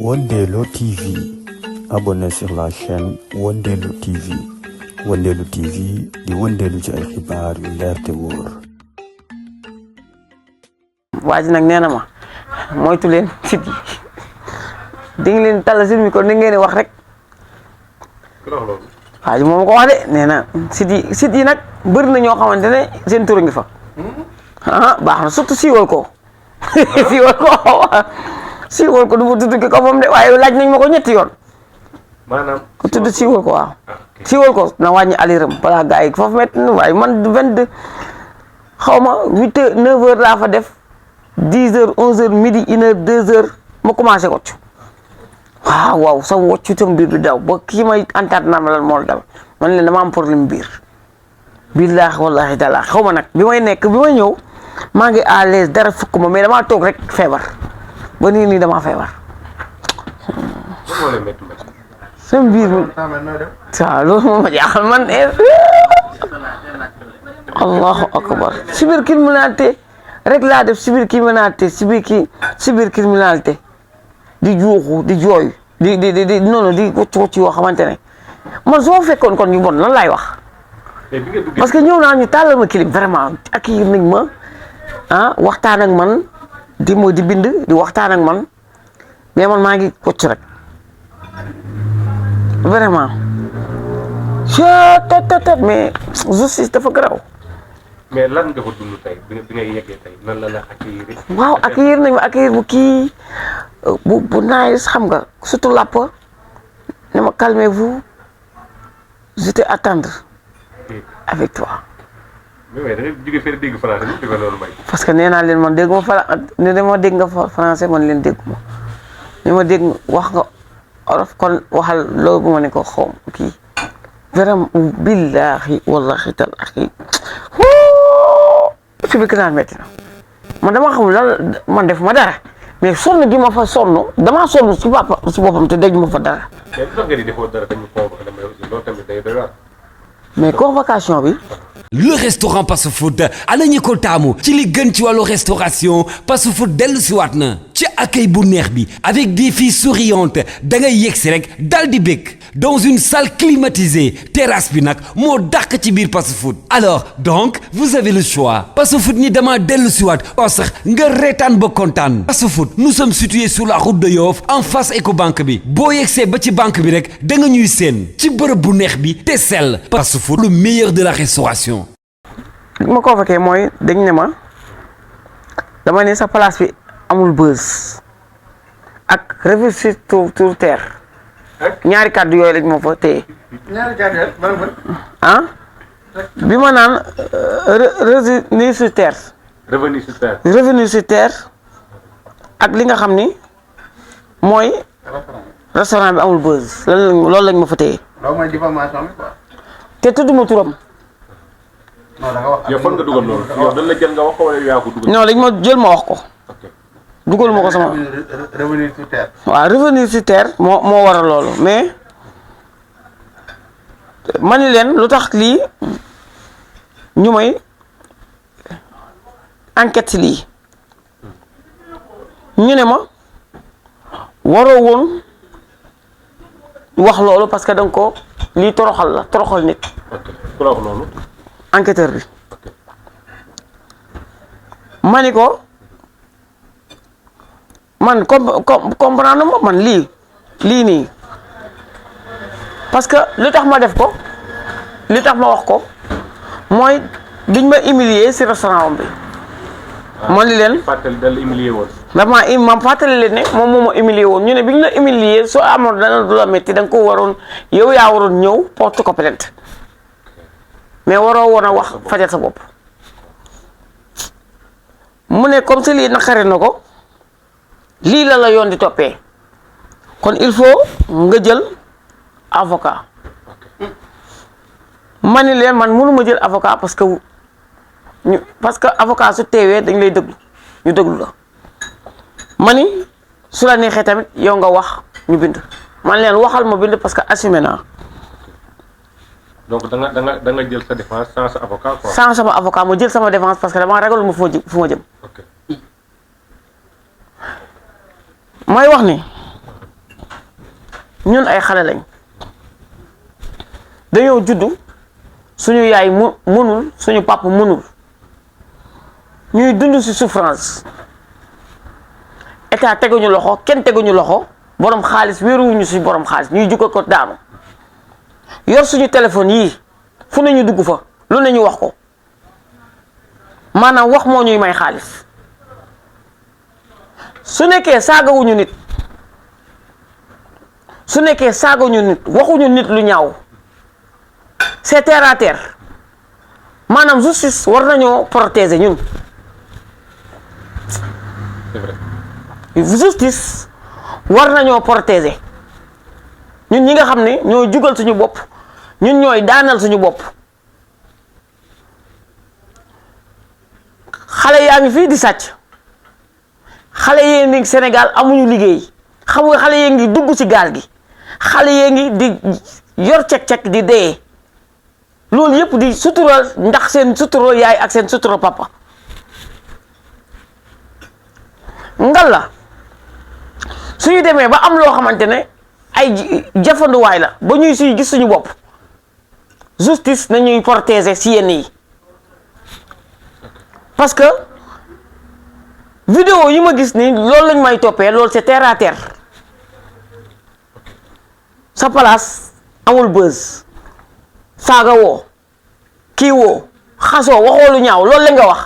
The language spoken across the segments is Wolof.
Wondelo TV. Abonnez sur la chaîne Wondelo TV. Wondelo TV di wëndeelu ci ay xibaar yu leer te wóor. waa ji nag nee na ma moytu leen sit yi di nga leen tàll seen micro ni ngeen di wax rek waa ji moom ko wax de nee na sit yi nag bëri na ñoo xamante ne seen tur ngi fa baax na surtout siiwal ko siiwal ko du ma tudd ko moom de waaye laaj nañ ma ko ñetti yoon maanaam ko tudd siiwal ko waaw siiwal ko na wàññi aliram balaa gars yi foofu métti na waaye man 22 xaw ma 8 heures 9 heures laa fa def 10 heures 11 heures midi 1 heure 2 heures ma commencé wocc waaw sa woccu tam biir bi daw ba kii may antaat naa ma lan moo dal man leen dama am problème biir billaahi wallaahi taala xaw ma nag bi may ñëw maa ngi à l'aise dara fukk ma mais damaa toog rek feebar ba nii damaa feebar sama biir mi waaw loolu moo ma jaaxal man allahu akbar cybercriminalité rek laa def cybercriminalité di juuxu di jooy di noonu di wocc yoo xamante ne man su ma fekkoon kon ñu bon lan laay wax parce que ñëw naa ñu tàllal ma clip vraiment accueillir nañ ma waxtaan ak man di bind di waxtaan ak man mais man maa ngi wocc rek vraiment mais justice dafa garaaw. mais lan nga ko dund tey bi nga yeggee tey nan la accueillir. waaw accueillir nañ ma accueillir bu kii bu nice xam nga surtout làpp ne ma calmez-vous j'étais attendre avec toi. mais da nga jóge fee dégg français ni dégg loolu may. parce que nee naa leen man dégguma dégg nga français man leen dégguma ni ma dégg wax nga olof kon waxal loolu bu ma ne ko xaw kii vraiment billahi wallahi talahi fi bi kanaan metti na man dama xam lan man def ma dara mais sonn gi ma fa sonn damaa sonn si boppam te daj ma fa dara. mais lu tax nga di defoo dara dañu convoqué damay aussi loolu tamit day doy waar. mais convocation bi. Le restaurant Passe Food ana ñi ko taamu ci li gën ci wàllu restauration Passe Food dellu si waat na ci accueil bu neex bi avec des filles souriantes da ngay yegsi rek dal di bëgg dans une salle climatisée terrasse bi nag moo dàq ci biir Passe Food. Alors donc vous avez le choix Passe Food ni dama dellu si waat oo sax nga reetaan ba kontaan. Passe Food nous sommes situés sur la route de Yoff en face Ecobank bi boo yegsee ba ci banque bi rek da nga ñuy seen ci bërëb bu neex bi te sell. Passe Food le meilleur de la restauration. li ma convoqué mooy dañ ne ma dama ne sa place bi amul buzz ak revue sur terre ñaari kàddu yooyu lañ ma fa téye. ñaari kàddu bi ma naan revenu sur terre. revenu sur terre ak li nga xam ni mooy restaurant bi amul buzz loolu lañ ma fa téye. loolu mooy diffamation bi quoi. te tudduma turam. non da nga wax yow fan nga dugal loolu yow dañ la jël nga wax ko wala yaa ko dugal. non dañ ma jël ma wax ko. dugal ma ko sama. revenu sur terre. waaw revenu sur terre moo waral loolu mais ma ni leen lu tax lii ñu may enquête si lii ñu ne ma waroo woon wax loolu parce que danga ko lii toroxal nit. ku la wax loolu. enquêteur bi ma ni ko man comprendre ma man lii nii parce que li tax ma def ko li tax ma wax ko mooy biñ ma humilier ci restaurant bi. ma ni leen fàttali dal humilier woon. ma fàttali leen ne moom moo ma humilier woon ñu ne biñ la humilier soo amoon dana du la métti da nga ko waroon yow yaa waroon ñëw porte ko plainte mais waroo woon a wax fajal sa bopp mu ne comme si lii naqari na ko lii la yoon di toppee kon il faut nga jël avocat ma ni leen man mënuma jël avocat parce que avocat su teewee dañ lay déglu ñu déglu la ma ni su la neexee tamit yow nga wax ñu bind man leen waxal ma bind parce que assumé naa. donc da nga jël sa défense sans sa avocat quoi. sans sama avocat ma jël sama défense parce que dama ragal ma fu ma jëm. ok may wax ni ñun ay xale lañ dañoo juddu suñu yaay mënul suñu papa mënul ñuy dund ci souffrance état teguñu loxo kenn teguñu loxo borom xaalis wéeruwuñu ci borom xaalis ñuy jukko ko daanu yor suñu téléphone yii fu nañu dugg fa lu nañu wax ko maanaam wax moo ñuy may xaalis su nekkee saagawuñu nit su nekkee saagawuñu nit waxuñu nit lu ñaaw c'est terre à terre maanaam justice war nañoo protéger ñun c'est vrai. justice war nañoo protéger ñun ñi nga xam ne ñoo jugal suñu bopp ñun ñooy daanal suñu bopp xale yaa ngi fii di sàcc xale yee ngi Sénégal amuñu liggéey xam nga xale yee ngi dugg ci gaal gi xale yee ngi di yor cek-cek di dee loolu yëpp di sutura ndax seen sutura yaay ak seen sutura papa ngal la suñu demee ba am loo xamante ne ay jafanduwaay la ba ñuy suy gis suñu bopp justice nañuy protéger ci yenn yi parce que vidéo yi ma gis ni loolu lañ may toppee loolu c'est terre à terre sa place amul buzz saaga woo kii woo xasoo waxoo lu ñaaw loolu la nga wax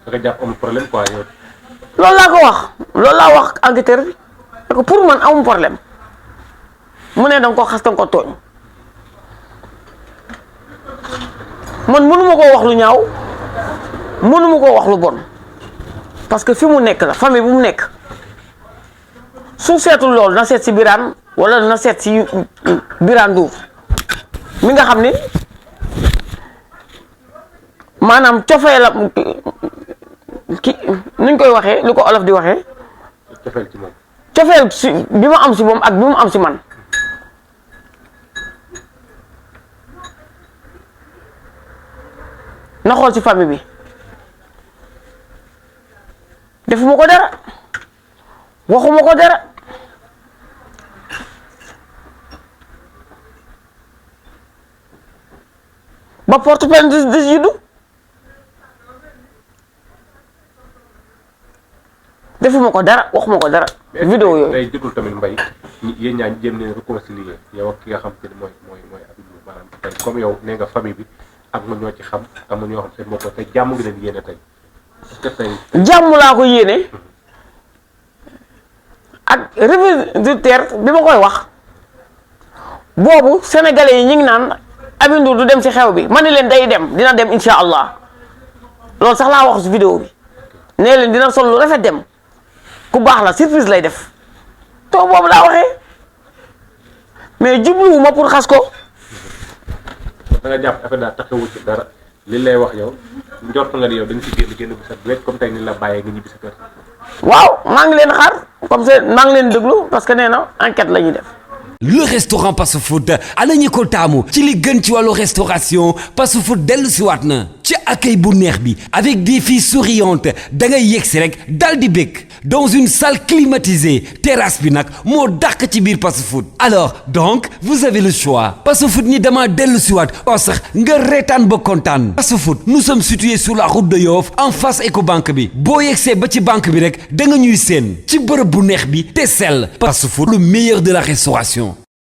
da nga jàpp amul problème quoi yow. loolu laa ko wax loolu laa wax enquêteur bi ne ko pour man amul problème mu ne danga ko xas danga ko tooñ man mënuma koo wax lu ñaaw mënuma koo wax lu bon parce que fi mu nekk la famille bu mu nekk su seetul loolu na seet si Birane wala na seet si Birane Ndour mi nga xam ni maanaam cofee la ki nuñ koy waxee lu ko olof di waxee cofeel ci moom. cofeel si bi ma am si moom ak bi mu am si man na xool ci famille bi defuma ko dara waxuma ko dara ba porte plainte di juddu defuma ko dara waxuma ko dara. vidéo yooyu day jotul tamit mbay yéen ñaa ñu jéem leen réconcilier yow ak ki nga xam te ne mooy Habib maanaam tey comme yow nee nga famille bi am na ñoo ci xam am na ñoo xam te moo ko tey jàmm ngi leen yéene tey parce que tey. jàmm laa ko yéene ak revers de terre bi ma koy wax boobu sénégalais yi ñu ngi naan Habib Ndour du dem ci xew bi ma ne leen day dem dina dem incha allah loolu sax laa wax ci vidéo bi nee leen dina sol lu rafet dem ku baax la surprise lay def to boobu laa waxee mais jubluwuma pour xas ko. da nga jàpp affaire daal taxawul ci dara li lay wax yow njort nga ni yow da nga ci génn bu set wecc comme tey ni la bàyyee nga ñibbi sa kër. waaw maa ngi leen xaar comme ça maa ngi leen déglu parce que nee na enquête la ñuy def. Le restaurant Passe Food ana ñi ko taamu ci li gën ci wàllu restauration Passe Food dellu si waat na ci accueil bu neex bi avec des filles souriantes da ngay yegsi rek dal di bëgg dans une salle climatisée terrasse bi nag moo dàq ci biir Passe Food alors donc vous avez le choix Passe Food ni dama dellu si waat o sax nga reetaan ba kontaan Passe Food nous sommes situés sur la route de Yoff en face Ecobank bi boo yegsee ba ci banque bi rek da nga ñuy seen ci bërëb bu neex bi te sell Passe Food le meilleur de la restauration